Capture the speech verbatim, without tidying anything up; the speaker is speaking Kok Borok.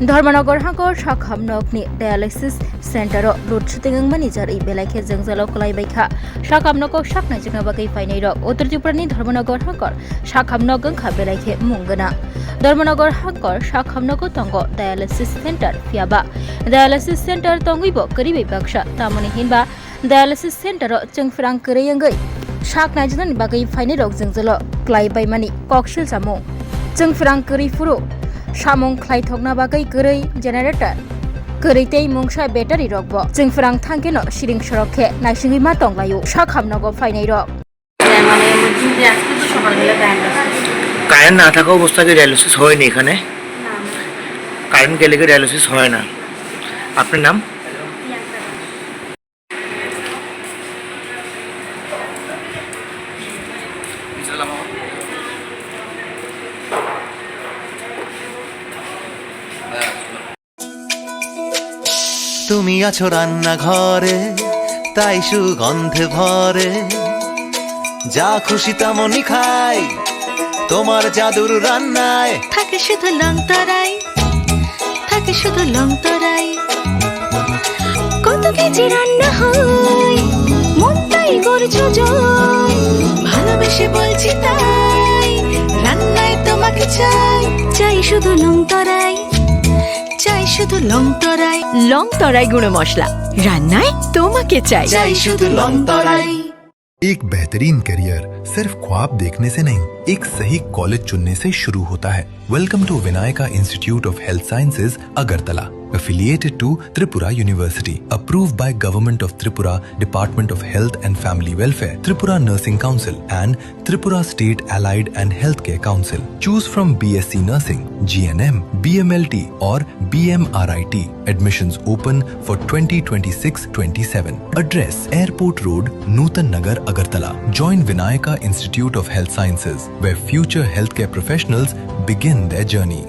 Dharmanagar hangkor Sakham nokni dialysis center o load shedding wngmani jarwi belai khe jwngjalo kwlai bai kha. Sakham nogo sak naijikna bagwi phainai rok. Uttor Tripura ni Dharmanagar hangkor Sakham nok wngkha belai khe mung gwnang. Dharmanagar hangkor Sakham nogo tongo dialysis center, phiya ba dialysis center tongwi bo kwrwi bai baksa, tamoni hinba dialysis center o chwngphrang kwrwi wngwi sak naijinani bagwi phainai rok jwngjalo kwlai baimani kok silchamung. Chwngphrang kwrwi phuru samung khlaithokna bagwi kwrwi generator, kwrwi tei mungsa battery rokbo chwngphrang thangkheno siring sorok khe naisingwi ma tonglaio Sakham nogo phainai rok. মানে, এমার্জেন্সি আজকে তো সকালবেলা dialysis. Current না থাকা অবস্থা কি ডায়ালিসিস হয়নি এখানে? না, না। কারেন্ট গেলে কি ডায়ালিসিস হয় না? আপনার নাম? প্রিয়াঙ্কা দাস। তুমি আছো রান্নাঘরে, তাই সুগন্ধে ভরে। যা খুশি তেমনই খাই, তোমার জাদুর রান্নায়। থাকে শুধু লংতরাই, থাকে শুধু লংতরাই। কত কেজি রান্না হয়, মনটাই করছো জয়। ভালোবেসে বলছি তাই, রান্নায় তোমাকে চাই, চাই শুধু লংতরাই। চাই শুধু লং তরাই। লং তরাই গুঁড়ো মশলা, রান্নায় তোমাকে চাই। চাই শুধু লং তরাই। एक बेहतरीन करियर सिर्फ ख्वाब देखने से नहीं, एक सही कॉलेज चुनने से शुरू होता है। Welcome to Vinayaka Institute of Health Sciences, Agartala, affiliated to Tripura University, approved by Government of Tripura, Department of Health and Family Welfare, Tripura Nursing Council and Tripura State Allied and Healthcare Council. Choose from B S C Nursing, G N M, B M L T or B M R I T. Admissions open for twenty twenty-six twenty-seven. Address: Airport Road, Nutan Nagar, Agartala. Join Vinayaka Institute of Health Sciences, where future healthcare professionals begin their journey.